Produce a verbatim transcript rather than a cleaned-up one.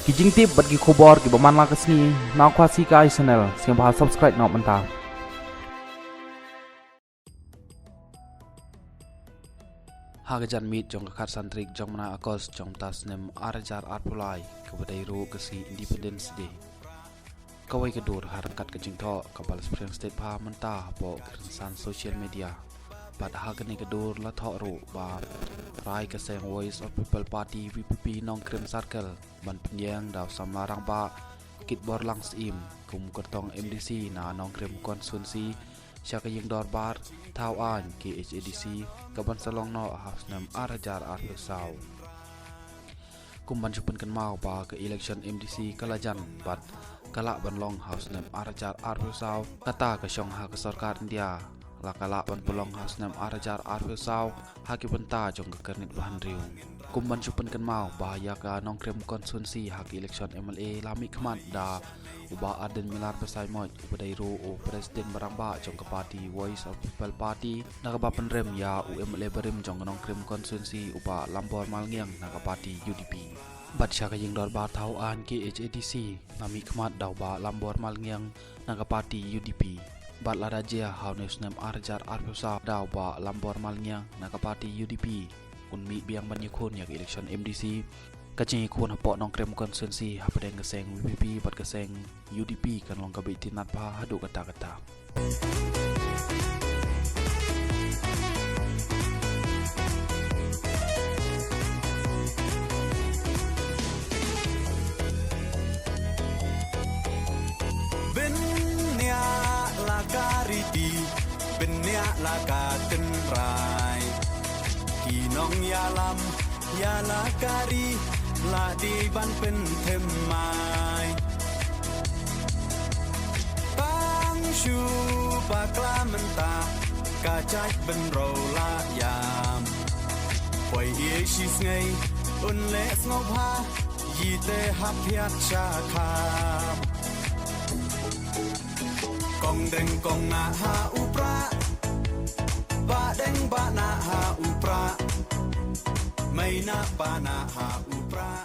Ki jingtip bad ki khubor kiba man la ka sngi na Khasi Kai Channel, sngewbha subscribe noh mynta. Ha ka janmiet jong ka khatsan tarik jong u bnai August jong mynta u snem ar hajar arphew lai, kaba dei ruh ka sngi Independence Day, kawei ka dur ha ryngkat ka jingthoh ka Bala Spring State Pha mynta hapoh ka rynsan social media. Bad ha kane ka dur la thoh ruh ba rai ka seng Voice of People Party, V P P, Nongkrem Circle ban pynïeng da u samla rangbah Kitborlang Syiem kum u kyrtong M D C na Nongkrem Constituency sha ka ïing dorbar thaw aiñ K H A D C, kaban sa long noh ha u snem ar hajar arphew saw. Kum ban shu pynkynmaw ba ka election M D C ka la jan bad ka lah ban long ha u snem ar hajar arphew saw, kata ka shong ha ka sorkar India la ka lah ban pynlong ha u snem ar hajar arphew saw ha ki bynta jong ka kyrnit ba hynriew. Kum ban shu pynkynmaw ba ïa ka Nongkrem Constituency ha ka election M L A la mihkhmat da u Bah Ardent Miller Basaiawmoit, uba dei ruh u President ba rangbah jong ka party Voice of People Party, na kaba pynrem ïa u M L A barim jong ka Nongkrem Constituency, u Bah Lambor Malngiang na ka party U D P. Bad sha ka ïing dorbar thaw aiñ K H A D C la mihkhmat da u Bah Lambor Malngiang na ka party U D P. Bad lada jia ha une u snem ar hajar arphew saw da u Bah Lambor Malngiang na ka party U D P un mih biang ban ïakhun ïa ka election M D C, ka jingïakhun hapoh Nongkrem Constituency hapdeng ka seng V P P bad ka seng U D P kan long kaba itynnad bha haduh katta katta. Bniah la ka riti, bniah la ka tynrai. Ki nongïalam ïa la ka ri la dei ban pynthymmai. Tang shu bakla mynta ka jait bynriew la ïam. Poi ïa shi sngi un leh sngewbha ïa te hap hiat sha kham. Kong deng kong nah ha u prah, bah deng bah nah ha u prah, mei nah bah nah ha u prah.